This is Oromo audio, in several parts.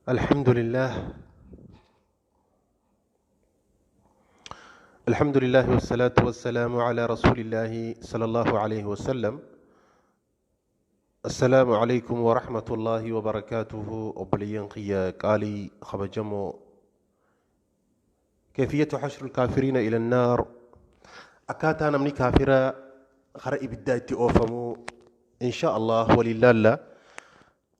الحمد لله، الحمد لله والصلاة والسلام على رسول الله صلى الله عليه وسلم. السلام عليكم ورحمة الله وبركاته. Obboleeyyan kiyya qaalii kabajamoo، كيفية حشر الكافرين إلى النار، Akkaataa namni kaafiraa kara ibiddaa itti oofamu إن شاء الله waliin laalla.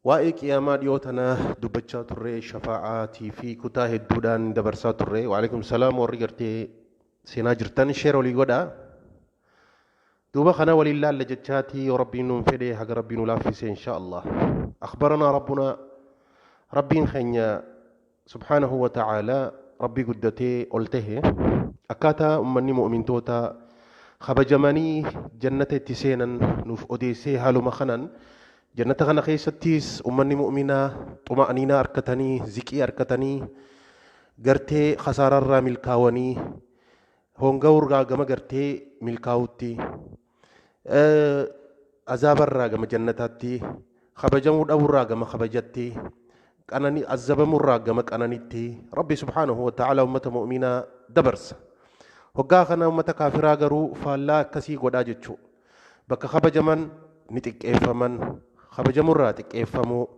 Waa'ee qiyaamaa dhiyoo tanaa dubbachaa turre, shafaa'aatii fi kutaa hedduudhaan dabarsaa turre. وعليكم السلام. Warri gartee seenaa jirtan share walii godhaa. Duuba kana waliin laalla jechaatii yoo Rabbiin nuun fedhe, haga Rabbiin nu laaffise إن شاء الله. أخبرنا ربنا، Rabbiin keenya سبحانه وتعالى، Rabbii guddatee ol tahe, akkaataa ummanni mu'mintoota kabajamanii jannata itti seenan nuuf odeessee, haaluma kanaan jannata kana keessattis ummanni mu'minaa xuma'aniinaa harkatanii, ziqii harkatanii, gartee kasaararraa milkaawanii, hongawurraa gama gartee milkaa'utti, azaabarraa gama jannataatti, kabajamuu dhabuurraa gama kabajatti, qananii azabamurraa gama qananitti Rabbi سبحانه وتعالى ummata mu'minaa dabarsa. Hoggaa kana ummata kaafiraa garuu faallaa akkasii godhaa jechuu. Bakka kabajaman ni xiqqeeffaman, kabajamurraa xiqqeeffamuu,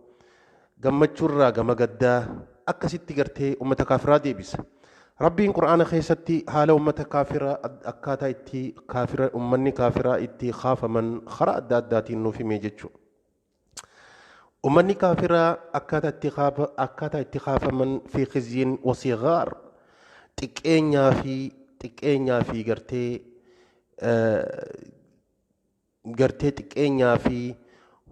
gammachuurraa gama gaddaa, akkasitti gartee ummata kaafiraa deebisa. Rabbiin Qur'aana keessatti haala ummata kaafiraa, akkaataa itti kaafira ummanni kaafiraa itti kaafaman karaa adda addaatiin nuuf himee jechuudha. Ummanni kaafiraa akkaataa itti kaafaman في خزي وصغار، xiqqeenyaa fi gartee xiqqeenyaa fi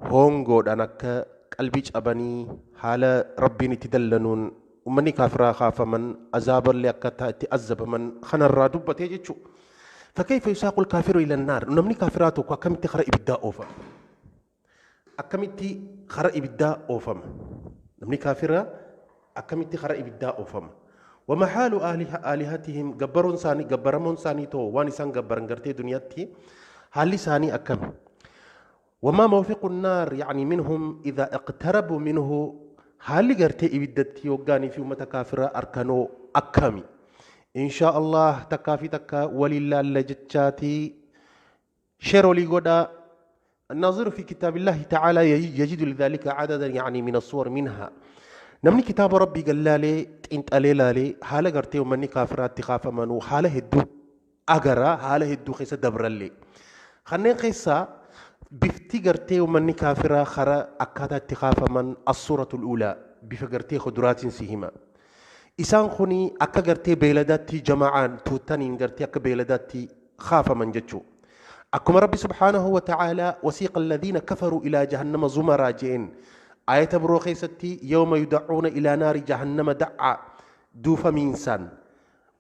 hongoodhaan akka qalbii cabanii, haala Rabbiin itti dallanuun ummanni kaafiraa kaafaman, azaaballee akkaataa itti azabaman kanarraa dubbatee jechuudha. فكيف يساق الكافر إلى النار؟ Namni kaafiraa tokko akkamitti kara ibiddaa oofama? Akkamitti kara ibiddaa oofama? Namni kaafiraa akkamitti kara ibiddaa oofama? وما حال آلهتهم؟ Gabbaroon isaanii, gabbaramoon isaanii too, waan isaan gabbaran gartee duniyaatti, haalli isaanii akkam? وما موقف النار يعني منهم إذا اقتربوا منه؟ Haalli gartee ibiddatti hoggaanii fi uummata kaafiraa arkanoo akkami? إن شاء الله takkaa fi takka waliin laalla jechaatii share walii godhaa. الناظر في كتاب الله تعالى يجد لذلك عددا يعني من الصور. منها، namni kitaaba Rabbii gallaalee xinxalee laalee haala gartee uummanni kaafiraatti kaafamanuu haala hedduu agaraa, haala hedduu keessa dabrallee. Kanneen keessaa bifti gartee uummanni kaafiraa karaa akkaataa itti kaafaman الصورة الأولى, bifa gartee kuduraatiin si hima. Isaan kuni akka gartee beeladaatti jamaa'aan tuutaniin gartee akka beeladaatti kaafaman jechuudha. Akkuma Rabbi سبحانه وتعالى وسيق الذين كفروا إلى جهنم زمرا jeen, aayata biroo keessatti يوم يدعون إلى نار جهنم دعا, duufamiinsaan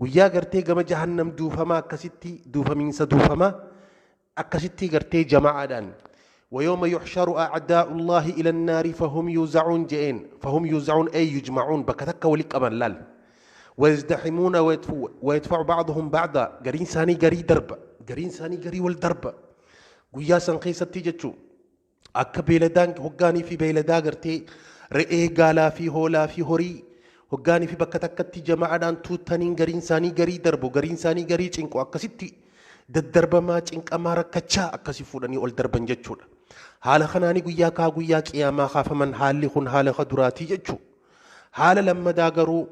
guyyaa gartee gama jahannam duufamaa, akkasitti duufamiinsa duufamaa, akkasitti gartee jamaa'aadhaan. ويوم يحشر أعداء الله إلى النار فهم يوزعون jeen. فهم يوزعون أي يجمعون, bakka takka walitti qaban laal. ويزدحمون ويدفع بعضهم بعضا, gariin isaanii garii darba, gariin isaanii garii wal darba guyyaa san keessatti jechuu. Akka beeladaan hoggaanii fi beeladaa gartee re'ee, gaalaa fi hoolaa fi horii hoggaanii fi bakka takkatti jamaa'aadhaan tuutaniin gariin isaanii garii darbu, gariin isaanii garii cinqu, akkasitti daddarbamaa, cinqamaa, rakkachaa akkasii fuudhanii ol darban jechuudha. Haala kanaanii guyyaa kaa guyyaa qiyaamaa kaafaman. Haalli kun haala duraatii jechuudha. Haala lammadaa garuu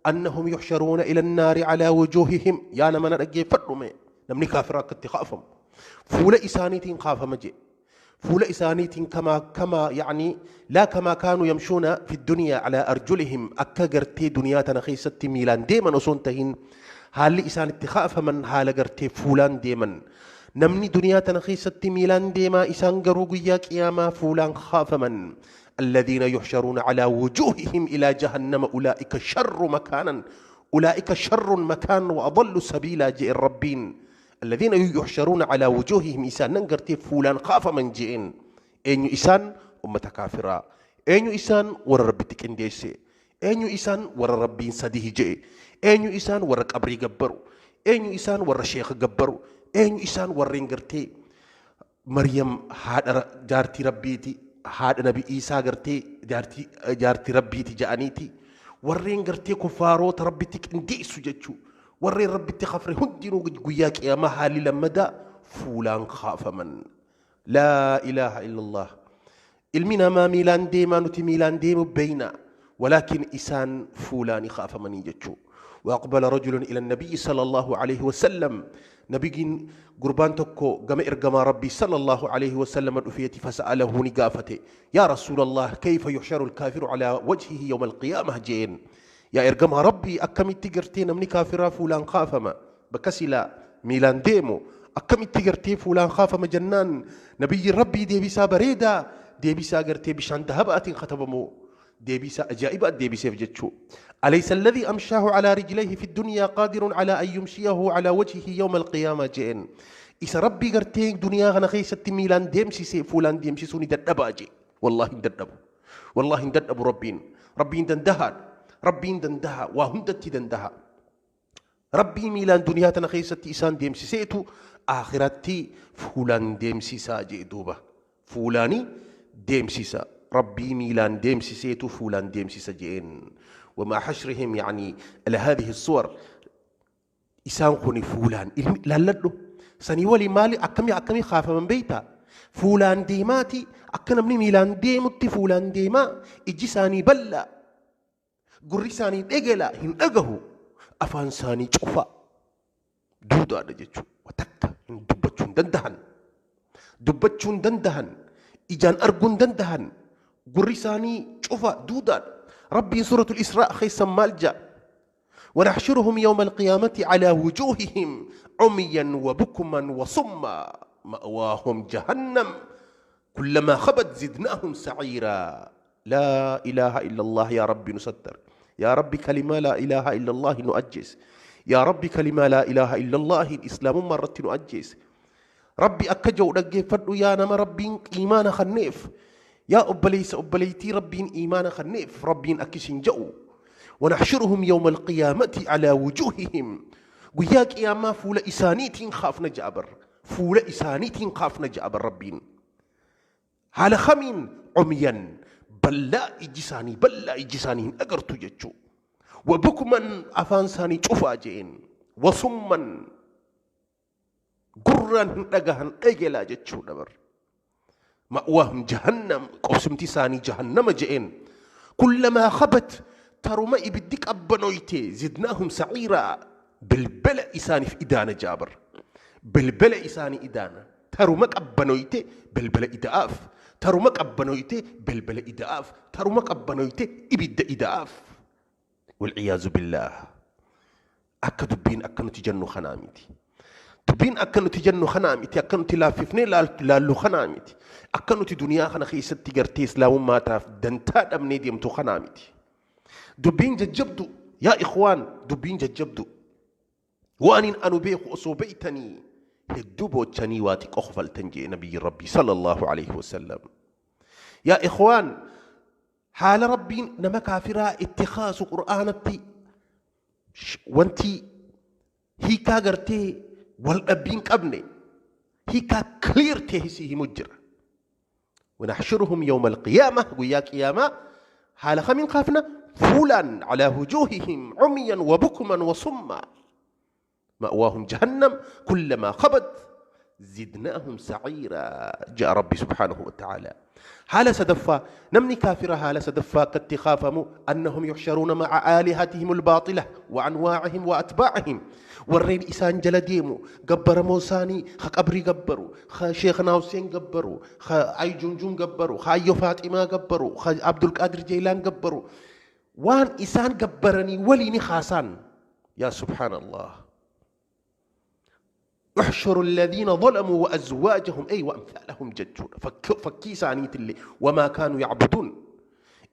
أنهم يحشرون إلى النار على وجوههم. Yaa nama na dhaggeeffadhu mee, namni kaafira akkatti kaafamu fuula isaaniitiin kaafama jee, fuula isaaniitiin. كما يعني لا كما كانوا يمشون في الدنيا على أرجلهم, akka gartee duniyaa tana keessatti miilaan deeman osoo hin tahin, haalli isaan itti kaafaman haala gartee fuulaan deeman. Namni duniyaa tana keessatti miilaan deemaa, isaan garuu guyyaa qiyaamaa fuulaan kaafaman. الذين يحشرون على وجوههم إلى جهنم أولئك شر مكانا، أولئك شر مكان وأضل سبيلا jee Rabbiin. الذين يحشرون على وجوههم, isaan gartee fuulaan kaafaman jeen. Eenyu isaan? Ummata kaafiraa. Eenyu isaan? Warra Rabbitti qindeesse. Eenyu isaan? Warra Rabbiin sadihi jee. Eenyu isaan? Warra qabrii gabbaru. Eenyu isaan? Warra sheeka gabbaru. Eenyu isaan? Warreen gartee Maryam haadha jaartii Rabbiiti. Haadha Nabi Iisaa gartee jaartii Rabbiiti ja'aniiti. Warreen gartee kufaaroota Rabbitti qindeessu jechuu. Warreen Rabbitti kafre hundinuu guyyaa qiyaamaa haalli lammadaa fuulaan kaafaman. Laa ilaaha illallah. Ilmi namaa miilaan deemaa, nuti miilaan deemu beeyna. ولكن إسان فولان خاف مني جتشو. وأقبل رجل إلى النبي صلى الله عليه وسلم، نبي قربان تكو قم إرقما ربي صلى الله عليه وسلم الأفية، فسأله نقافته: يا رسول الله، كيف يحشر الكافر على وجهه يوم القيامة؟ جين يا إرقما ربي، أكم تقرتين من كافرا فولان خافما بكسلا ميلان ديمو، أكم تقرتي فولان خافما؟ جنان نبي ربي ديبسا بريدا، ديبسا قرتي بشان ذهبات ختبمو، ديبسا أجائب ديبسا جتشو. أليس الذي أمشاه على رجليه في الدنيا قادر على أن يمشيه على وجهه يوم القيامة؟ جئن إذا ربي قرتين دنيا غنا خيست ميلان ديمسي سي فولان ديمسي سوني ددباجي. والله ددبو، والله ددبو. ربين ربين دندها، ربين دندها وهندتي دندها. ربي ميلان دنيا تنخيست إسان ديمسي سيتو آخرتي فولان ديمسي ساجي دوبة فولاني ديمسي سا ربي ميلان ديمسي سيتو فولان ديمسي سجين. وما حشرهم يعني على هذه الصور إسان خوني فولان لالدو سني ولي مالي أكمي أكمي خاف من بيتا فولان ديماتي أكنمني ميلان ديمتي فولان ديما إجي ساني بلا قري ساني دقلا هن أقهو أفان ساني شوفا دودا دجتشو وتكا دبتشون دندهن دبتشون دندهن إجان أرجون دندهن قري ساني شوفا دودا. ربي سورة الإسراء خيسا مالجا: ونحشرهم يوم القيامة على وجوههم عميا وبكما وصما مأواهم جهنم كلما خبت زدناهم سعيرا. لا إله إلا الله. يا ربي نستر، يا ربي كلمة لا إله إلا الله نؤجز، يا ربي كلمة لا إله إلا الله الإسلام مرة نؤجز. ربي أكجو رجي فردو يا نما ربي إيمان خنيف يا أبليس أبليتي ربي إيمان خنيف ربي أكشن جو. ونحشرهم يوم القيامة على وجوههم وياك يا ما فول إسانيتين خافنا جابر فول إسانيتين خافنا جابر ربين على خمين عميا بلا إجساني بلا إجساني أقرتو جتشو وبكما أفانساني شوفاجين وصما قران أجهن أجلا جتشو نبر مأواهم جهنم قسمتي ساني جهنم جئن كلما خبت ترمى بدك أبنويتي زدناهم سعيرا. بالبلا إساني في إدانة جابر بالبلا إساني إدانة ترمك أبنويتي بالبلا إداف ترمك أبنويتي بالبلا إداف ترمك أبنويتي إبد إداف والعياذ بالله. أكا دبين أكا نتجنو خنامتي دبين أكا نتجنو خنامتي أكا نتلاففني لالو خنامتي أكا نتي دنيا خنا خيست تجرتي إسلام ما تاف دنتاد أمني ديمتو خنامتي دبين ججبدو يا إخوان دبين ججبدو وأنين أنو بيخ أصوبيتني هدوبو تشني واتك أخفل تنجي نبي ربي صلى الله عليه وسلم. يا إخوان حال ربي نما كافرة اتخاذ قرآنتي وانتي هي كاغرتي والأبين قبني هي كلير تهسيه مجرى. ونحشرهم يوم القيامة ويا قيامة حال خمين خافنا فولا على وجوههم عميا وبكما وصما مأواهم جهنم كلما خبت زدناهم سعيرا. جاء ربي سبحانه وتعالى حال سدفا نمني كافرة حال سدفا قد تخافموا أنهم يحشرون مع آلهتهم الباطلة وأنواعهم وأتباعهم. ورين إسان جلديمو قبر موساني خ قبري قبروا خ شيخنا حسين قبروا خ أي جنجون قبروا خ أيو فاطمة قبروا خ عبد القادر جيلان قبروا وان إسان قبرني وليني خاسان. يا سبحان الله. احشروا الذين ظلموا وأزواجهم أي وأمثالهم ججون فكي سانيت اللي وما كانوا يعبدون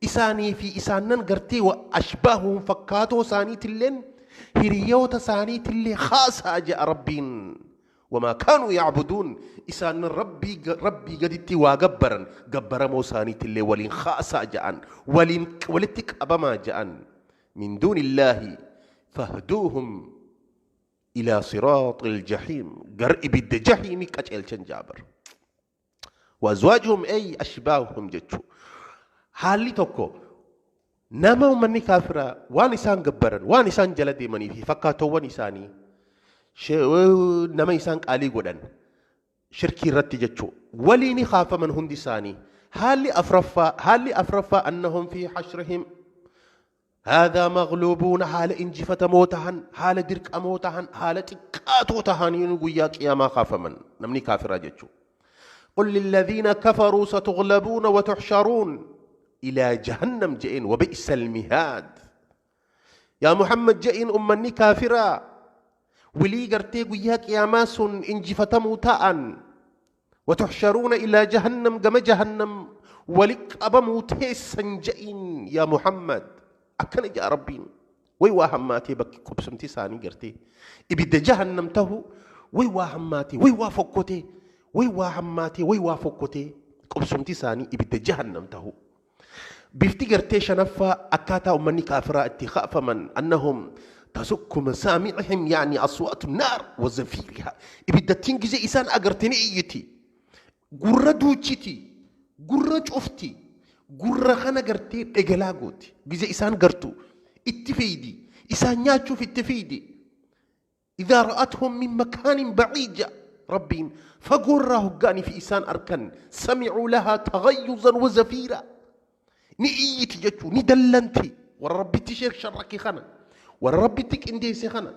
إساني في إسانن قرتي وأشباههم فكاتو سانيت اللين هريوت سانيت اللي خاصة جاء ربين وما كانوا يعبدون إسان ربي ربي قدتي وقبرا قبر موسانيت اللي ولين خاصة جاءن ولين ولتك أبما جاءن من دون الله فاهدوهم إلى صراط الجحيم قرئ بالجحيم كجل جابر. وأزواجهم أي أشباههم جتشو. حالي توكو نما ومني كافرة وان إسان قبرن وان إسان جلدي مني في فكاتو وان إساني نما إسان قالي قدن شركي رتي جتشو وليني خاف من هندي ساني. حالي أفرفا، حالي أفرفا أنهم في حشرهم هذا مغلوبون. حال إنجفة موتهن، حال درك أموتهن، حال تكاتوتهن ينقوياك يا ما خاف من نمني كافرة جتشو. قل للذين كفروا ستغلبون وتحشرون إلى جهنم جئين وبئس المهاد. يا محمد جئين أمني كافرة ولي قرتي قياك يا ماس إنجفة موتان وتحشرون إلى جهنم جم جهنم ولك أبا موتيسا جئين يا محمد. أكن جاء ربين ويواهماتي بك كبسمتي ساني قرتي إبدا جهنم تهو ويواهماتي ويوافقتي ويواهماتي ويوافقتي كبسمتي ساني إبدا جهنم تهو. بفتي قرتي شنفا أكاتا أمني كافرة اتخاف من أنهم تزك مسامعهم يعني أصوات النار وزفيرها. إبدا تنجزي إسان أقرتني إيتي قرة دوتشتي قرة شفتي قرة خنا قرتي إجلاقوتي جزء إسان قرتو اتفيدي إسان ياتشو في التفيدي. إذا رأتهم من مكان بعيد ربين فقره قاني في إسان أركن سمعوا لها تغيظا وزفيرا. نئيتي جتو ندلنتي والرب تشير شركي خنا والرب تك انديسي خنا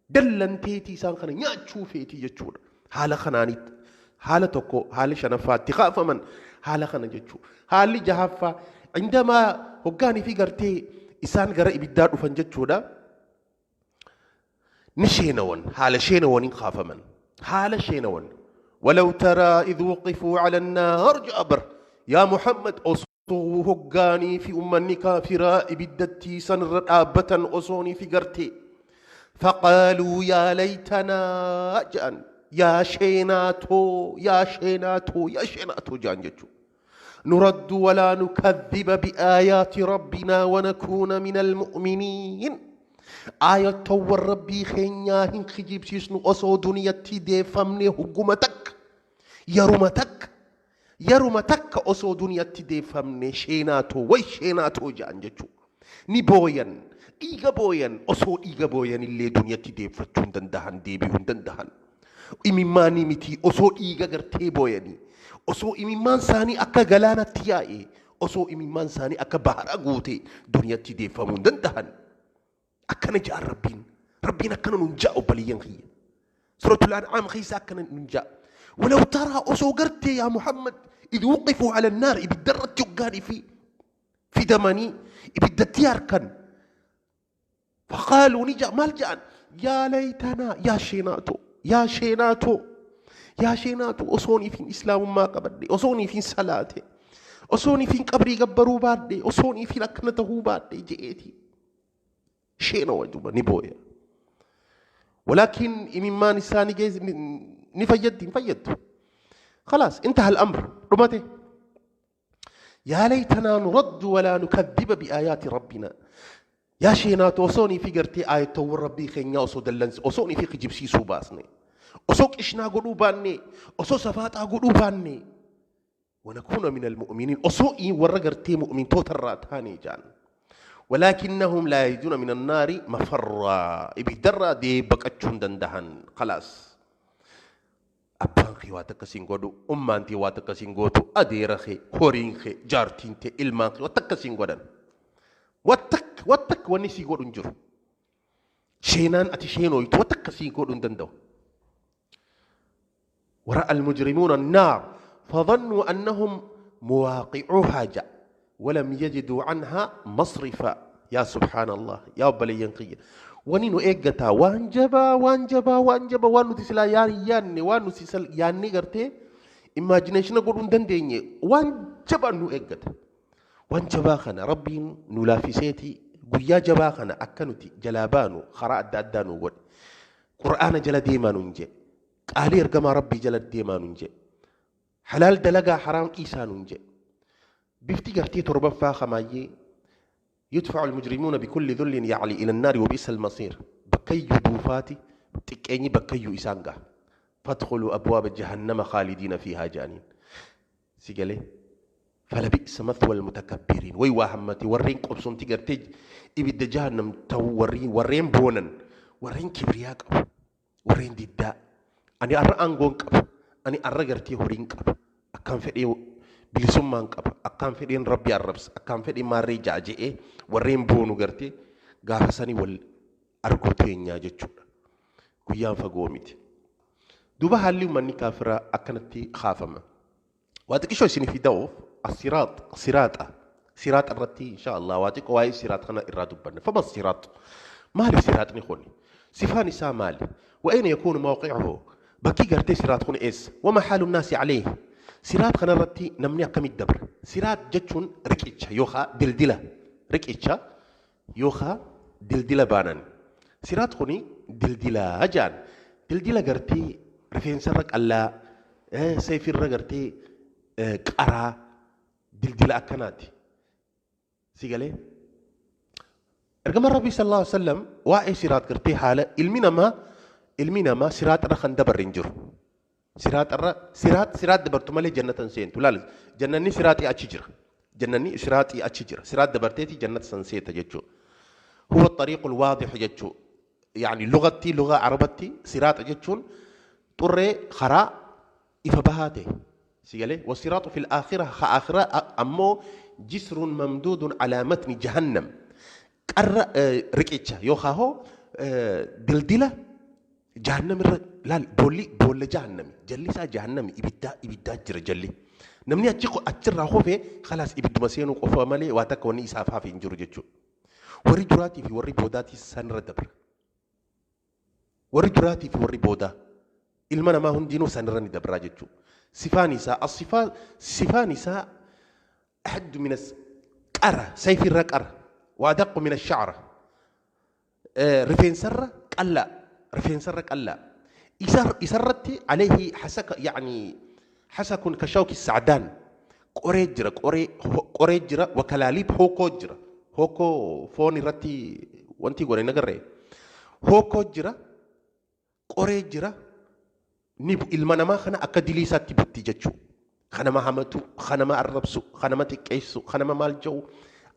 دلنتي تيسان خنا ياتشو فيتي جتشو حالة خنانيت حالة توكو حالة شنفات تخاف من حالة خنا جتشو حالة جهفة عندما هقاني في قرتي إسان قرأ بالدار وفنجتشو دا نشينون حالة شينون خاف من حالة شينون. ولو ترى إذ وقفوا على النار جابر يا محمد أصو هقاني في أمني كافرة إبدتي سنر آبة أصوني في قرتي فقالوا يا ليتنا جأن يا شيناتو يا شيناتو يا شيناتو جان جتشو نرد ولا نكذب بآيات ربنا ونكون من المؤمنين. آية تور ربي خينيا هن خجيب سيسنو أصو دنيا تيدي فمني هقومتك يرمتك يرمتك أصو دنيا تيدي فمني شيناتو وي شيناتو جان جتشو نبوين إيغا بوين أصو إيغا بوين اللي دنيا تيدي فتشون دندهن ديبيهن دندهن إماماني متي أصو إيغا غرتي بويني أصو إمامان ساني أكا غلانا تيائي أصو إمامان ساني أكا بحر أغوتي دنيا تيدي فمون دندهن أكنا جاء ربين ربين أكنا ننجاء بليين خي سورة الأنعام خيسا أكنا ننجاء. ولو ترى أصو غرتي يا محمد إذ وقفوا على النار إبدرت تقاني في دماني إبدتياركن فقالوا نجا مالجأ يا ليتنا يا شيناتو يا شيناتو يا شيناتو أصوني في الإسلام ما قبلني أصوني في صلاتي أصوني في قبري قبروا بعدي أصوني في لكنته بعدي جئتي شينا وجوبا نبويا. ولكن إمام نساني جيز نفيد نفيد خلاص انتهى الأمر رمته. يا ليتنا نرد ولا نكذب بآيات ربنا يا شيناتو أصوني في قرتي آية تور ربي خينيا أصو دلنس أصوني في خجبسي سوباسني أصوك إشنا قلوباني أصو صفات قلوباني ونكون من المؤمنين أصوئي ورقرتي مؤمن توترات هاني جان. ولكنهم لا يجدون من النار مفرا إبدرا دي بكتشون دندهن خلاص أبان خي واتكسين قدو أمانتي واتكسين قوتو أديرخي هورينخي جارتينتي إلمانخي واتكسين قدن واتك واتك ونسي قدن جرو شينان أتي شينو يتواتكسين قدن دندو. ورأى المجرمون النار فظنوا أنهم مواقعوها جاء ولم يجدوا عنها مصرفا. يا سبحان الله يا بلي ينقي ونينو إيجتا وانجبا وانجبا وانجبا وانو تسلا ياني وانو تسلا ياني قرتي imagination قولون دنديني وانجبا نو إيجتا وانجبا خنا ربي نلافسيتي قيا جبا خنا أكنتي جلابانو خراء دادانو قول قرآن جل ديما ننجي قالي رقم ربي جل ديما ننجي حلال دلقا حرام إيسا ننجي بفتي قرتي تربا فاخمايي يدفع المجرمون بكل ذل يعلي إلى النار وبئس المصير. بكيو دوفاتي تكيني بكيو إسانغا فادخلوا أبواب جهنم خالدين فيها جانين. Si galee falabi'sa mathwal mutakabbiriin way waa hammate warreen qobsomti gartee ibidda jahannam ta'u warreen boonan warreen kibriyaa qabu warreen diddaa ani arra aangoon qaba ani arra gartee horiin qaba akkaan fedhee bilisummaan qaba akkaan fedheen rabbi arrabsa akkaan fedhee maarree ja'a je'ee warreen boonu gartee gaafa sanii wal arguu teenyaa jechuudha. Guyyaan fagoo miti. Duuba haalli uummanni kaafiraa akkanatti kaafama. Waa xiqqishoo isiniif da'uuf asiraax siraaxa siraaxa irratti insha Allah waa xiqqoo waa'ee siraaxa kana irraa dubbanna. Fama siraax maali siraaxni kun? Sifaan isaa maali? Wa'ayna yakuunu mawqicuhu? Bakki gartee siraax kun eessa? Wama haalu naasi alayhi? Siraax kana irratti namni akkamitti dabra? Siraax jechuun riqicha yookaan dildila riqicha yookaan dildila baanan. Siraax kuni dildilaa jaan. Dildila gartee rifeensarra qallaa seefirra gartee qaraa dildila akkanaati. Si galee? Ergamaan Rabbii sallallahu alaihi wasallam waa'ee siraax gartee haala ilmi namaa siraaxarra kan dabarre hin jiru. Siraaxarra siraax dabartu malee jannata hin seentu. Laal jannanni siraaxii achi jira. Jannanni siraaxii achi jira. Siraax dabarteeti jannata san seeta jechuudha. Huwa xariiqul waadix jechuudha. Yani lugatti lugaa arabatti siraaxa jechuun xurree karaa ifa bahaa ta'e. Si galee wasiraaxu fil aakhira ha aakhira ammoo jisrun mamduudun alaa matni jahannam. Qarra riqicha yookaan hoo dildila jahannam irra laal boolli boolla jahannami jalli isaa jahannami ibiddaa ibiddaa jira jalli. Namni achi achirraa hofee khalaas ibidduma seenuu qofa malee waa takka wanni isaaf hafe hin jiru jechuudha. Warri duraatii fi warri boodaatii sanirra dabra. Warri duraatii fi warri boodaa ilma namaa hundinuu sanirra ni dabraa jechuudha. Sifaan isaa asifaa sifaan isaa ahaddu min qara sayfirra qara waa daqqu min ashacra rifeensarra qallaa rifeensarra qallaa isarratti alayhi hasaka yani hasakun kashawki sacdaan qoree jira qoree jira wakalaaliib hookoo jira hookoo foon irratti wanti godhe nagarree hookoo jira qoree jira ni ilma namaa kana akka dilii isaatti butti jechuudha. Kanama hamatu, kanama arrabsu, kanama xiqqeessu, kanama maal jedhu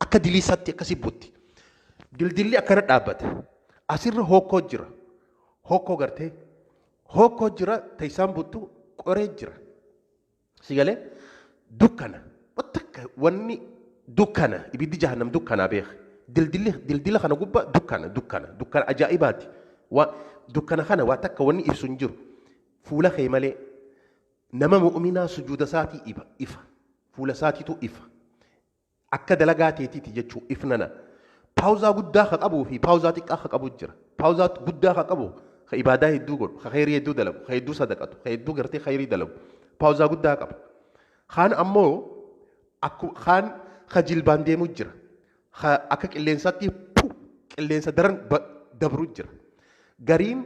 akka dilii isaatti akkasii butti. Dildilli akkana dhaabbata. Asirra hookoo jira. Hookoo gartee hookoo jira taisaan buttu qoree jira. Si galee dukkana. Takka wanni dukkana ibiddi jahannam dukkanaa beeka. Dildilli dildila kana gubbaa dukkana dukkana dukkana ajaa'ibaati. Dukkana kana waa takka wanni ibsu hin jiru. Fuula kee malee nama mu'minaa sujuuda isaatii ifa fuula isaatiitu ifa akka dalagaa teetiiti jechuu ifnana. Paawuzaa guddaa ka qabuu fi paawuzaa xiqqaa ka qabu jira. Paawuzaa guddaa ka qabu ka ibaadaa hedduu godhu ka khayrii hedduu dalagu ka hedduu sadaqatu ka hedduu gartee khayrii dalagu paawuzaa guddaa qaba. Kaan ammoo kaan ka jilbaan deemu jira. Ka akka qilleensaatti qilleensa daran dabru jira. Gariin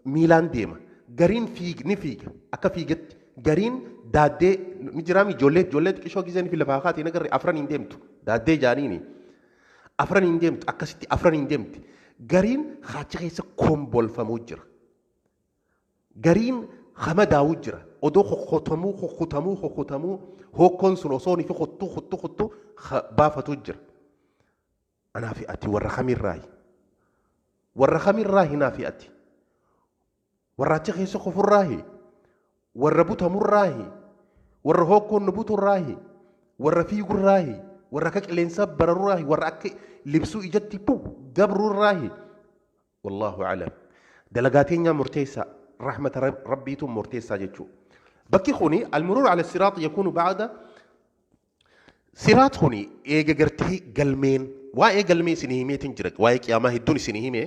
miilaan deema. Gariin ni fiiga akka fiigatti gariin daaddee ni jiraami ijoollee ijoollee xiqqishoo giseen fi lafaa kaatiin agarre afran hin deemtu daaddee jaaniini afran hin deemtu akkasitti afran hin deemti gariin haacha keessa kombolfamuu jira gariin hamadaawuu jira odoo kokkotamuu kokkotamuu kokkotamuu hokkoon sun osoo ni fi kottuu kottuu kottuu baafatuu jira. Anaa fi ati warra kamirraayi warra kamirraayi naa fi ati warra achi keessa kofurraahi warra butamurraahi warra hokkoon nu buturraahi warra fiigurraahi warra akka qilleensaa bararurraahi warra akka libsuu ijatti gabrurraahi. Wallaahu alam. Dalagaa teenyaa murteessaa rahmata rabbiitu murteessaa jechuudha. Bakki kuni almuruur ala siraat yakuunu ba'da siraat kuni eega gartee galmeen waa'ee galmee isinii himeetiin jira waa'ee qiyaamaa hedduun isinii hime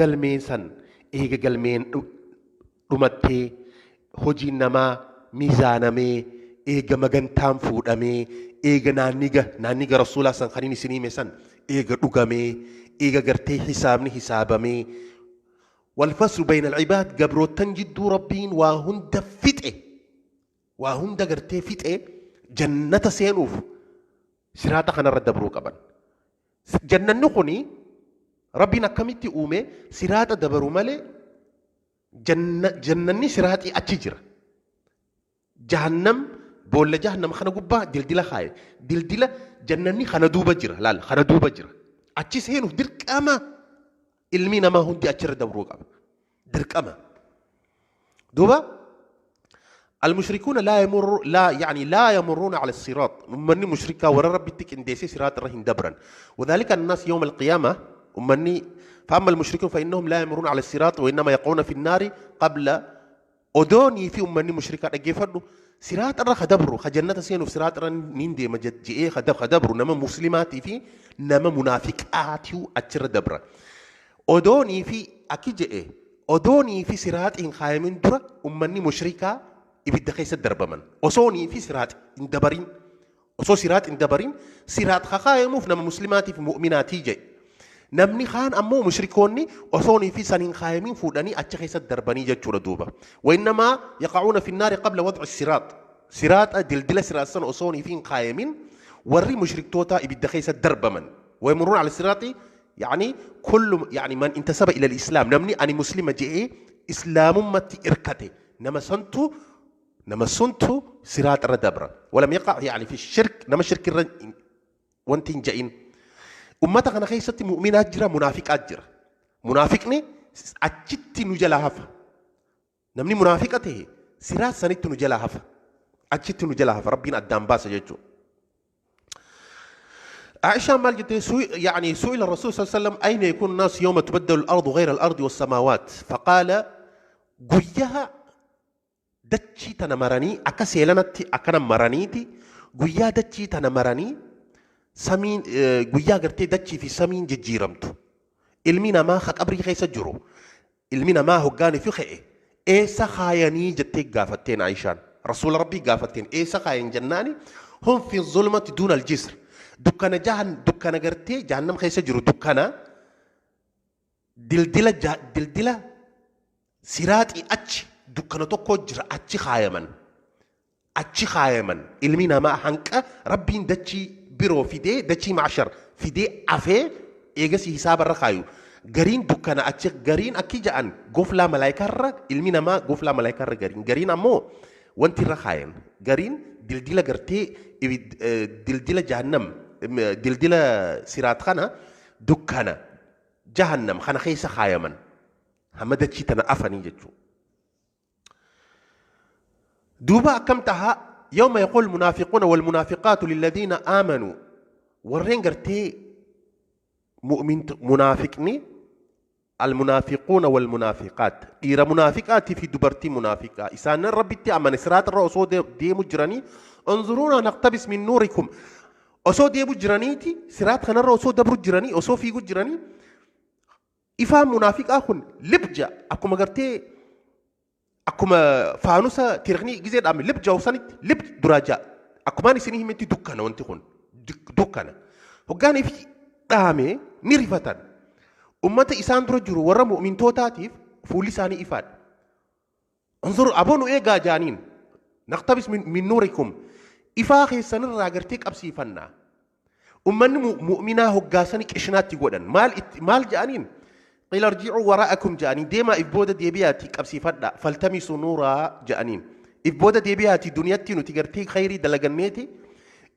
galmeen san eega galmeen dhumattee hojiin namaa miizaanamee eega magantaan fuudhamee eega naanniga rasuulaa san kan inni isinii hime san eega dhugamee eega gartee hisaabni hisaabamee walfaslu bayna alcibaad gabroottan jidduu rabbiin waa hunda fixe waa hunda gartee fixe jannata seenuuf siraata kanarra dabruu qaban. Jannanni kuni rabbiin akkamitti uume siraata dabaru malee jannanni siraaxii achi jira. Jahannam Boolla jahannam kana gubbaa dildila kaaye. Dildila jannanni kana duuba jira, laal, kana duuba jira. Achi seenuuf dirqama ilmi namaa hundi achirra dabruu qaba. Dirqama. Duuba المشركون لا يمر لا يعني لا يمرون على الصراط، من مشركة ورا ربي تكنديسي صراط رهن دبرا، وذلك الناس يوم القيامة أمني. فأما المشركون فإنهم لا يمرون على الصراط وإنما يقعون في النار قبل أدوني في أمني مشركة أجيفردو صراط الر خدبرو خجنة سينو في صراط الر نيندي مجد جئ خدبرو نما مسلماتي في نما منافقاتي أتشر دبرا أدوني في أكيد أدوني في صراط إن خايمين درا أمني مشركة ibidda keessa darbaman osoonii fi siraat hin dabarin, osoo siraat hin dabarin. Siraat kakaayamuuf nama muslimaatii fi mu'minaatii jedhe. Namni kaan ammoo mushrikoonni osoonii fi san hin kaayamin fuudhanii achi keessa darbanii jechuudha. Duuba وإنما يقعون في النار قبل وضع الصراط. Siraaxa dildila siraat san osoonii fi hin kaayamin warri mushriktoota ibidda keessa darbaman. ويمرون على الصراط يعني كل يعني من انتسب إلى الإسلام، namni ani muslima je'ee islaamummaatti irkate nama suntu siraat irra dabra. ولم يقع يعني في الشرك، nama shirki irra wanti hin ja'in. Ummata kana keessatti mu'minaat jira, munaafiqaat jira. Munaafiqni achitti nu jalaa hafa. Namni munaafiqa ta'e siraat sanitti nu jalaa hafa, achitti nu jalaa hafa. Rabbiin addaan baasa jechuudha. عائشة مال جت يعني سئل الرسول صلى الله عليه وسلم: أين يكون الناس يوم تبدل الأرض غير الأرض والسماوات؟ فقال guyyaa dachii tana maranii akka seelanatti akkana maraniiti, guyyaa dachii tana maranii samiin, guyyaa gartee dachii fi samiin jijjiiramtu, ilmi namaa ha qabrii keessa jiru, ilmi namaa hoggaanii fi ka'e eessa kaayanii jettee gaafatteen. Aishaan rasuula Rabbii gaafatteen. Eessa kaayan jennaani, هم في الظلمة دون الجسر، dukkana jahan, dukkana gartee jahannam keessa jiru, dukkana dildila siraaxii achi dukkana tokko jira, achi kaayaman, achi kaayaman ilmi namaa hanqa Rabbiin dachii biroo fidee, dachii macshar fidee afee eegasii hisaabarra kaayu. Gariin dukkana achi, gariin akki ja'an goflaa malaayikaarra, ilmi namaa goflaa malaayikaarra gariin, gariin ammoo wanti irra kaayan, gariin dildila gartee dildila jahannam, dildila siraat kana, dukkana jahannam kana keessa kaayaman hamma dachii tana afanii jechuudha. Duuba akkam tahaa? يوم يقول المنافقون والمنافقات للذين آمنوا، warreen gartee mu'min munaafiqni، المنافقون والمنافقات، dhiira munaafiqaatii fi dubartii munaafiqaa, isaanan Rabbitti amane siraata irra osoo deemu jiranii، انظرونا نقتبس من نوركم، osoo deemu jiraniiti, siraat kanarra osoo dabru jiranii, osoo fiigu jiranii, ifaan munaafiqaa kun libja akkuma gartee akkuma faanusa tirqni gizee dhaame libja sanitti lib duraa ja'a. Akkumaan isinii himetti dukkana, wanti kun dukkana. Hoggaan ifi dhaame ni rifatan. Ummata isaan dura jiru warra mu'mintootaatiif fuulli isaanii ifaadha. انظر aboo nu eegaa jaaniin. نقتبس من نوركم، ifaa keessanirraa gartee qabsiifannaa. Ummanni mu'minaa hoggaasanii qishinaatti godhan. Maal maal jedhaniin? قيل ارجعوا وراءكم ja'anii, deemaa if booda deebi'aatii qabsiifadha. فالتمسوا نورا ja'aniin, if booda deebi'aatii duniyatti nuti gartee khayrii dalaganneeti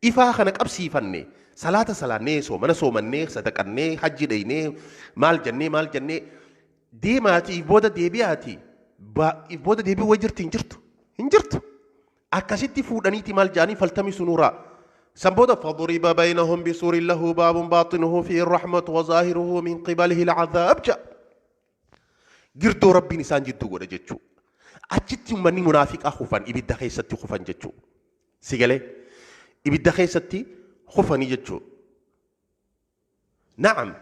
ifaa kana qabsiifanne, salaata salaannee, soomana soomannee, sadaqannee, hajji dhaynee, maal jennee maal jennee, deemaatii if booda deebi'aatii. If booda deebi'uu way jirti? Hin jirtu, hin jirtu. Akkasitti fuudhaniiti maal ja'anii? فالتمسوا نورا. San booda فضرب بينهم بسور له باب باطنه فيه الرحمة وظاهره من قبله العذاب ja'a. Girdoo Rabbiin isaan jidduu godha jechuu. Achitti uummanni munaafiqaa kufan, ibidda keessatti kufan jechuu. Si galee? Ibidda keessatti kufanii jechuu. نعم،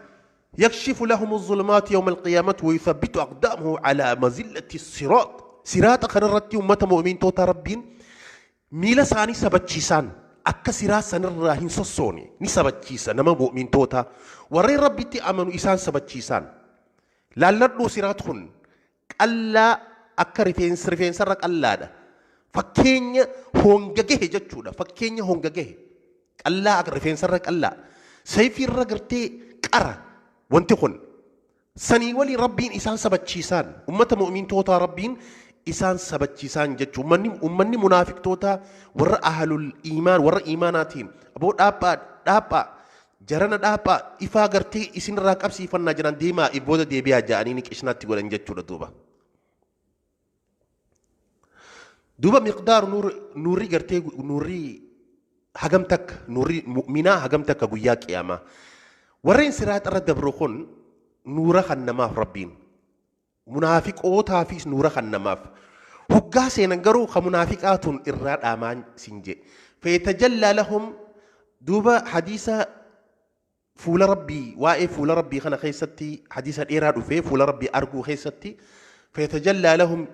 يكشف لهم الظلمات يوم القيامة ويثبت أقدامه على مزلة الصراط. Siraata kanarratti ummata mu'mintoota Rabbiin miila isaanii sabachiisaan, akka siraat sanirraa hin sossoone ni sabachiisa. Nama mu'mintoota warreen Rabbitti amanu isaan sabachiisaan. Laalladhuu, siraat kun qallaa akka rifeensa, rifeensarra qallaadha. Fakkeenya honga gahe jechuudha. Fakkeenya honga gahe, qallaa akka rifeensarra qallaa, sayfiirra gartee qara wanti kun. Sanii walii Rabbiin isaan sabachiisaan ummata mu'mintootaa Rabbiin. Isaan sabachiisaan jechuu ummanni munaafiqtoota warra ahlul iimaan warra iimaanaatiin aboo dhaaphaa dhaaphaa jarana dhaaphaa ifaa gartee isinirraa qabsiifannaa jiran deemaa booda deebi'aa ja'anii ni qishnaatti godhan jechuudha duuba. Duuba miqdaar nuurri gartee nuurri hagam takka nuurri mu'minaa hagam takka guyyaa qiyaamaa. Warreen siraaxarra dabru kun nuura kan namaaf rabbiin. Munaafiqootaafis nuura kan namaaf. Hoggaa seenan garuu ka munaafiqaatuun irraa dhaamaan sin je. Feetajallaa lahum duuba hadiisa fuula rabbii waa'ee fuula rabbii kana keessatti hadiisa dheeraa dhufee fuula rabbii arguu keessatti feetajallaa lahum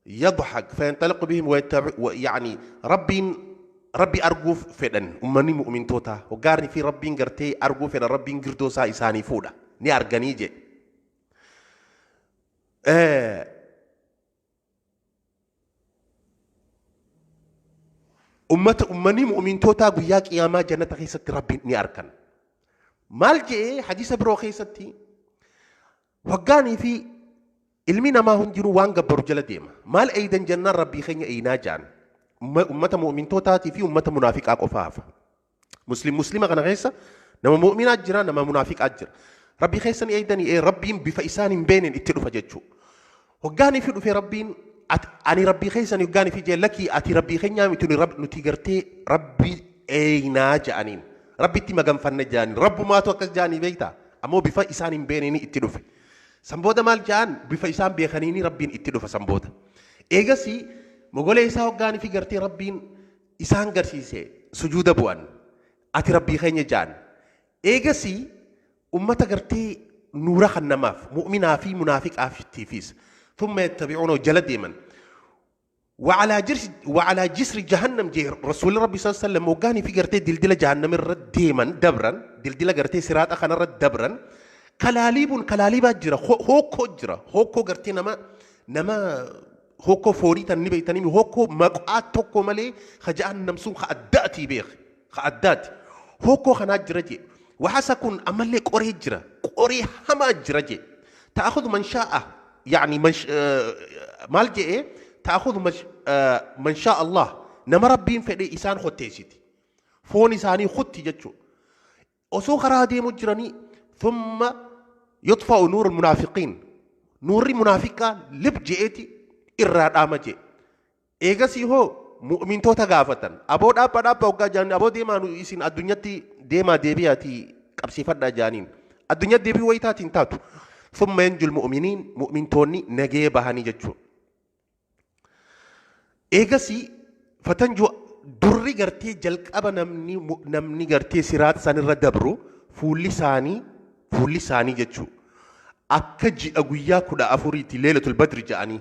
يضحك فينطلق بهم ويتبع يعني ربي ربي أرجو فدن أمني مؤمن توتا وقارني في ربي قرتي أرجو فدن ربي قردوسا إساني فودا ني أرجاني جي أمة أمني مؤمن توتا قياك يا ما جنة خيستي ربي ني أركن مال جي حديث برو خيستي وقاني في ilmi namaa hundinuu waan gabbaru jala deema. Maal eeydan jennaan rabbii keenya eeynaa jaan. Ummata mu'mintootaatii fi ummata munaafiqaa qofa hafa. Muslima kana keessa nama mu'minaa jira nama munaafiqaa jira. Rabbii keessan eeydanii ee rabbiin bifa isaan hin beenen itti dhufa jechuudha. Hoggaanii fi dhufee rabbiin ani rabbii keessan hoggaanii fi jee lakii ati rabbii keenyaa miti nuti gartee rabbii eeynaa ja'aniin. Rabbitti maganfanne ja'aniin rabbumaatu akkas ja'anii beektaa ammoo bifa isaan hin beeneen itti dhufe. Sanbooda maal ja'an bifa isaan beekaniini rabbiin itti dhufa sanbooda. Eegasii mogolee isaa hoggaanii fi gartee rabbiin isaan garsiise sujuuda bu'an ati rabbii keenya ja'an. Eegasii ummata gartee nuura kan namaaf mu'minaa fi munaafiqaafitiifis thumma yattabi'uuna jala deeman. وعلى جسر جهنم جه رسول ربي صلى الله عليه وسلم وقاني في قرتي دلدلة جهنم الرد ديما دبرا دلدلة قرتي سرات أخنا الرد دبرا كلاليب كلاليب أجرا هوكو أجرا هوكو قرتي نما نما هوكو فوري تنبي تنمي هوكو مقعد توكو ملي خجأن نمسون خأداتي بيخ خأداتي هوكو خنا أجرا جي وحسكن أملي قري أجرا قري هما أجرا جي تأخذ من شاء يعني من مال جي تأخذ من شاء الله نما ربين فدي إسان خطيسيتي فون إساني خطي جتشو أسو خرادي مجرني ثم يطفأ نور المنافقين نور المنافقة لب جئتي إراد آمجي إيغسي هو مؤمن توتا غافتن أبو دابا دابا وقا جاني أبو ديما نو إسين الدنيا تي ديما ديبياتي قبسي فدا جانين الدنيا ديبي ويتاتين تاتو ثم ينجو المؤمنين مؤمن توني نجي بهاني جتشو إيغسي فتنجو دري غرتي جلق أبا نمني نمني غرتي سيرات ساني ردبرو فولي ساني جتشو أكجي أقويا كدا أفوريتي ليلة البدر جاني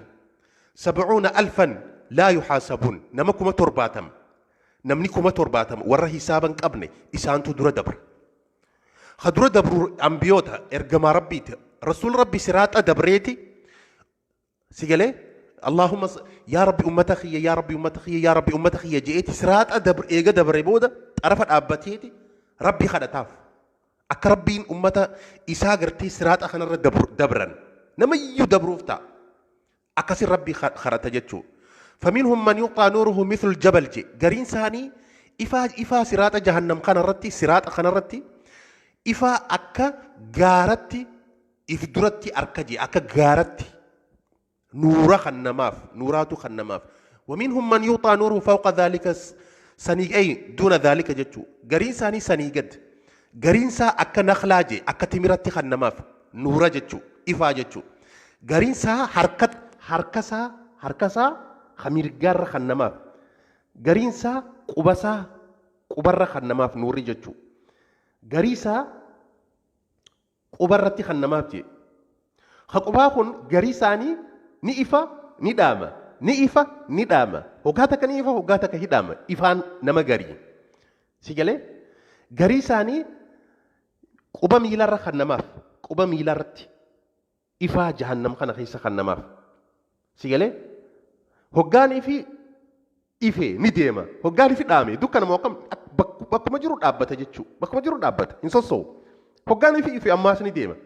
70,000 لا يحاسبون نمكما ترباتم نمنيكما ترباتم ورا حسابا قبني إسانتو درا دبر خدرا دبر أنبيوتا إرجما ربيت رسول ربي سيرات أدبريتي سيقالي اللهم يا ربي أمتك يا ربي أمتك يا ربي أمتك جئت سرات أدبر إيجا دبر بودا عرفت أبتيتي ربي خدتاف أكربين أمتا إساغرتي سرات أخنا دبر دبرا نما يدبروفتا أكسر ربي خرت جتشو فمنهم من يقع نوره مثل الجبل جي قرين ساني إفا سرات جهنم خنرتي سرات خنرتي إفا أكا غارتي إفدرتي أركجي أكا غارتي نورا خنماف نوراتو خنماف ومنهم من يعطى نوره فوق ذلك سني أي دون ذلك جتشو قرين ساني سني قد قرين سا أكا نخلاجي أكا تمرتي خنماف نورا جتشو إفا جتشو قرين سا حركة حركسا حركسا خمير جار خنماف قرين سا قبسا قبر خنماف نوري جتشو قريسا قبرتي خنماف جي خقباخن قريساني ni ifa ni dhaama ni ifa ni dhaama hoggaa takka ni ifa hoggaa takka hidhaama ifaan nama garii si galee garii isaanii quba miilarra kan namaaf quba miilarratti ifaa jahannam kana keessa kan namaaf si galee hoggaan ifi ife ni deema hoggaan ifi dhaame dukkanama akkam bakkuma jiru dhaabbata jechuu bakkuma jiru dhaabbata hin sossoo'u hoggaan ifi ife ammaas ni deema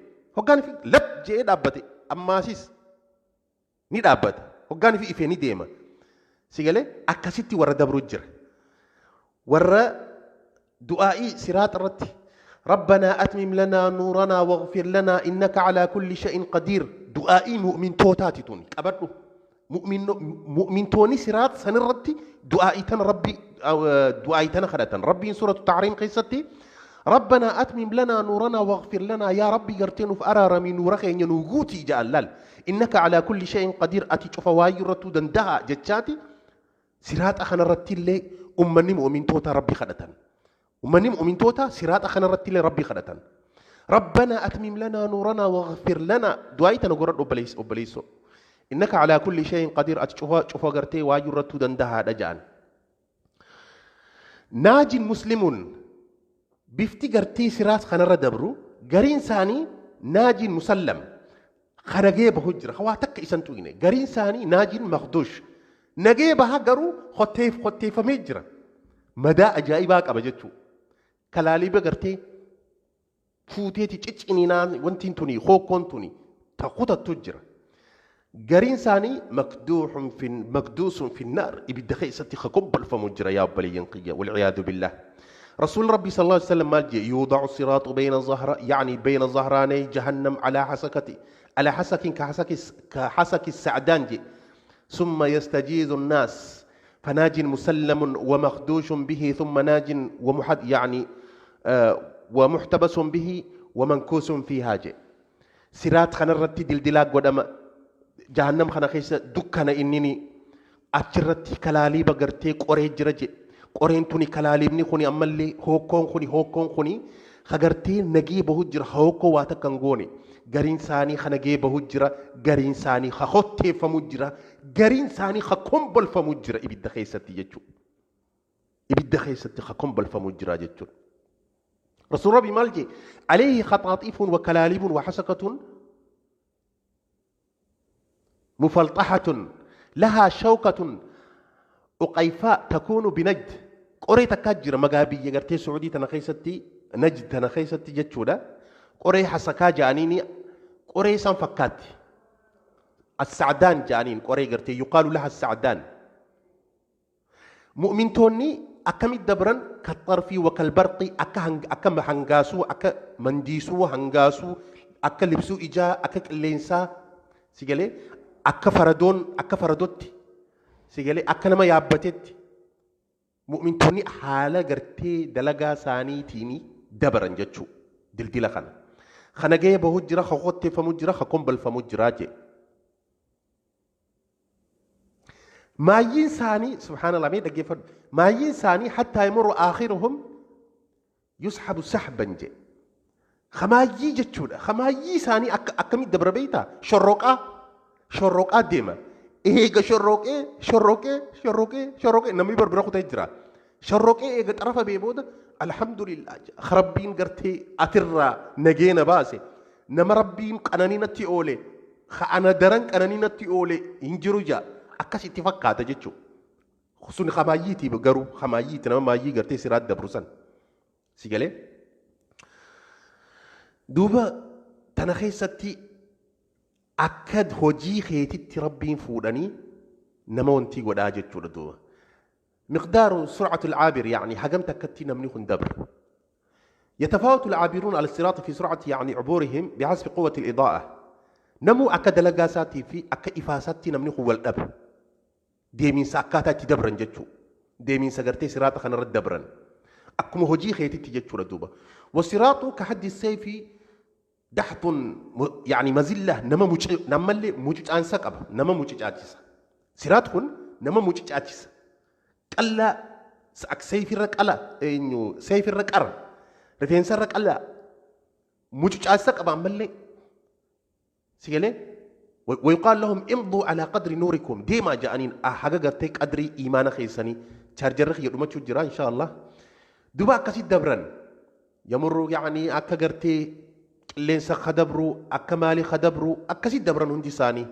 hoggaan ifi lab je'ee dhaabbate ammaasis ni dhaabbata. Hoggaan fi ifee ni deema. Si galee akkasitti warra dabru jira. Warra du'aa'ii siraaxa irratti ربنا أتمم لنا نورنا واغفر لنا إنك على كل شيء قدير. دعائي مؤمن توتاتي توني أبدو مؤمن توني صراط سنرتي دعائي تن ربي أو دعائي تن خدتن ربي سورة التعريم قصتي ربنا أتمم لنا نورنا واغفر لنا يا ربي قرتين في أرار من نورك إن نوجوتي جعلال إنك على كل شيء قدير. أتي شوف وايرتو دندها جتشاتي صراط أخنا رتي لي أمني مؤمن توتا ربي خدتن ومن مؤمن توتا صراط أخنا رتي لي ربي خدتن ربنا أتمم لنا نورنا واغفر لنا دعايتنا قرر أبليس أبليسو إنك على كل شيء قدير. أتشوفها شوفها قرتي واجرتو دندها دجان. ناج مسلم بفتي قرتي صراط خنا ردبرو قرين ثاني ناج مسلم خنجيبه هجرة خواتك إسنتوينه قرين ثاني ناج مخدوش نجيبها قرو خطيف خطيف مجرى مدى أجائبك أبجتو كلاليبة قرتي فوتيتي تشينينا وانتين توني خوكون توني تاخد التجرة. قرين ثاني مكدوح في مكدوس في النار يبدخي ستي خكب الفمجرى يا بلي ينقية والعياذ بالله. رسول ربي صلى الله عليه وسلم مال يوضع الصراط بين ظهر يعني بين ظهراني جهنم على حسكتي على حسك كحسك السعدان جي ثم يستجيز الناس فناج مسلم ومخدوش به ثم ناج ومحد يعني ومحتبس به ومنكوس فيها جي. سيرات خنرتي دلدلا قدام جهنم خنا خيس دكنا إنني أشرتي كلالي بقرتي قري جرجي قرين توني كلالي خوني أملي هوكون خوني هوكون خوني خجرتي نجي بهجر هوكو واتكنغوني قرين ثاني خنجي بهجرة قرين ثاني خخطي فمجرة قرين ثاني خكمبل فمجرة إبدا خيستي جتشو إبدا خيستي خكمبل فمجرة جتشو. رسول ربي مالجي عليه خطاطيف وكلاليب وحسكة مفلطحة لها شوكة أقيفاء تكون بنجد قرية كاجرة مقابية قرتي سعودي تنخيستي نجد تنخيستي جتشو ده قري حسكا جانيني قري سنفكات السعدان جانين قري قرتي يقال لها السعدان. مؤمن توني أكم الدبرن كالطرف وكالبرق أكم هنغاسو أك منديسو هنغاسو أك لبسو إجا أك اللينسا سيجلي أك فردون أك فردوت سيجلي أك نما يابتت. مؤمن توني حالة قرتي دلقا ساني تيني دبرن جتشو دلدلا خنا خنا بهجرة خخوت فمجرة خكمبل فمجرة جي. ما ينساني سبحان الله مين دقيقة ما ينساني حتى يمر آخرهم يسحب سحبا جي. خمايي جتشونا خمايي ساني أكمل دبر بيتا شروقة شروقة ديما إيه شروقة شروقة شروقة شروقة نمي بربرخو تجرا شروقة إيه طرفة بيبودا الحمد لله خربين قرتي أترى نجينا باسي نما ربين قنانين تيولي خأنا درن قنانين تيولي إنجرو جا أكاس اتفاق هذا جتشو خصوصا خمايتي بقرو خمايتي نما مايي قرتي سيرات دبروسان سيقالي دوبا تنخيستي أكد هجي خيتي ربين فوداني نما وانتي قد جتشو دوبا مقدار سرعة العابر يعني حجمت كتي نمنيخ دبر. يتفاوت العابرون على الصراط في سرعة يعني عبورهم بحسب قوة الإضاءة. نمو أكد لقاساتي في أك إفاساتي نمنيخ والأب ديمين ساكاتا تدبرن جتشو ديمين سقرتي صراط خنر دبرن أكم هجي خيتي تجتشو ردوبة. والصراط كحد السيف دحط يعني مزلة نما نما موجود أنسك أب نما موجود أجلس صراط كن نما موجود أجلس قلا سيف الرك قلا إنه سيف الرك أر رفين سرك قلا موجود أجلس أب عملي سيجلي ويقال لهم امضوا على قدر نوركم ديما جانين حاجة قرتك قدري إيمان خيسني تشارجر خير وما تشجرا إن شاء الله دبا كسيد دبرن يمر يعني أكا قرتي لينسا خدبرو أكا مالي خدبرو أكا دبرن هندي ساني.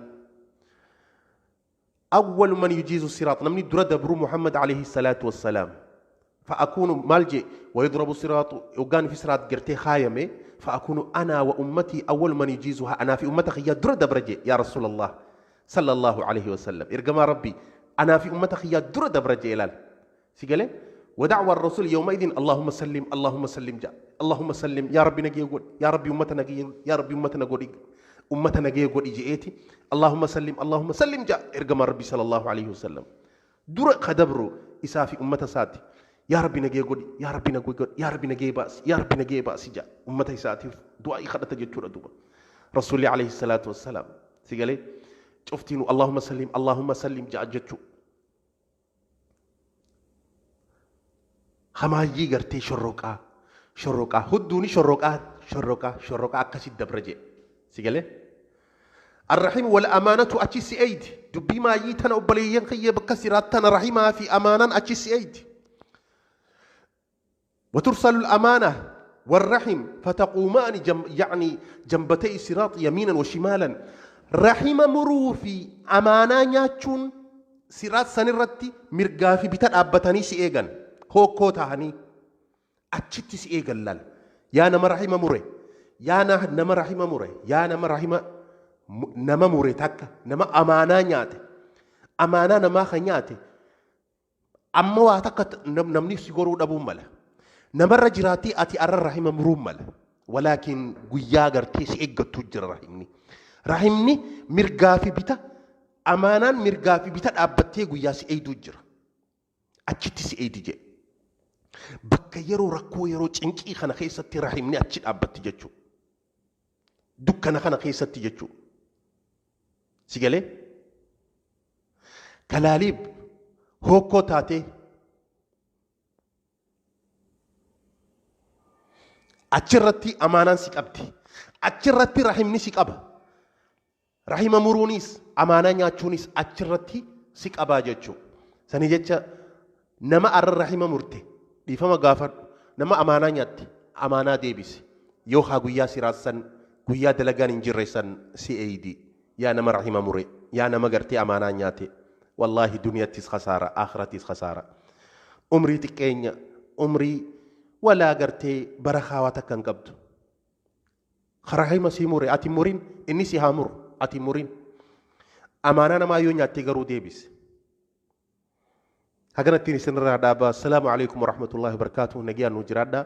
أول من يجيز الصراط نمني در دبرو محمد عليه الصلاة والسلام فأكون مالجي ويضرب الصراط وكان في صراط قرتي خايمة فأكون أنا وأمتي أول من يجيزها أنا في أمتك يا در دبرجي يا رسول الله. Sallallahu alaihi wasallam. Ergamaa Rabbii anaa fi ummata kiyyaa dura dabra jee ilaal. Si galee? ودعوى الرسول يومئذ اللهم سلم اللهم سلم جاء اللهم سلم يا ربي نجي قول يا ربي أمتنا نجي يا ربي أمتنا قول أمتنا نجي قول إجئتي اللهم سلم اللهم سلم جاء إرجم ربي صلى الله عليه وسلم در خدبرو إسافي أمة ساتي يا ربي نجي قول يا ربي نجي قول يا ربي نجي باس يا ربي نجي باس جاء أمتي ساتي دعاء خدت جتشورا دوبا رسول عليه الصلاة والسلام سيقالي شفتينو اللهم سلم اللهم سلم جاء جتشو همايي غرتي شروقا شروقا هدوني شروقا شروقا شروقا أكسي دبرجي سيقالي الرحيم والأمانة أتشي أيد دبي ما يتنا أبليين خي بكسراتنا رحيمها في أمانا أتشي أيد وترسل الأمانة والرحم فتقومان يعني جنبتي الصراط يمينا وشمالا رحم مرو في أمانة نياتشون صراط سنرتي مرقافي بتن أبتني سيئغن هو كوتا هني أتشتي سيئغن لال يا نما رحم مري يا نما رحم مري يا نما رحم نما مري تاكا نما أمانة نياتي أمانة نما خنياتي أما واتاكا نمني سيغورو دابو مالا نمر جراتي أتي أرى الرحم مرومل ولكن قيا غرتي سيئغ تجر رحمني رحمني مرغافي بيتا أمانا مرغافي بيتا أبتي قيا سيئ تجر أتشتي سيئ تجي بكا يرو ركو يرو چنكي خنا خيستي رحمني أتشت أبتي جتشو دكنا خنا خيستي جتشو سيقالي كلاليب هوكو تاتي achirratti amaanaan si qabdi achirratti rahimni si qaba rahima muruunis amaanaa nyaachuunis achirratti si qabaa jechuu sanii jecha nama arra rahima murte dhiifama gaafadhu nama amaanaa nyaatte amaanaa deebisi yoo haa guyyaa siraassan guyyaa dalagaan hin jirre san si eeydi yaa nama rahima mure yaa nama gartee amaanaa nyaate wallaahi duniyattis khasaara akhiratis khasaara umrii xiqqeenya umrii ولا قرتي برخاوة كان قبض خرحي مسيموري أتي مورين إني سيهامور أتي مورين أمانة ما يونيا تيجرو ديبس هكذا تيني سنرى دابا السلام عليكم ورحمة الله وبركاته نجيا نجرادا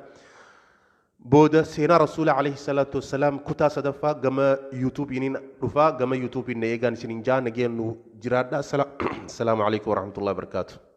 بود سينا رسول عليه الصلاة والسلام كتا صدفة جما يوتيوب إنين رفا جما يوتيوب إن إيجان سنينجا نجيا نجرادا السلام عليكم ورحمة الله وبركاته.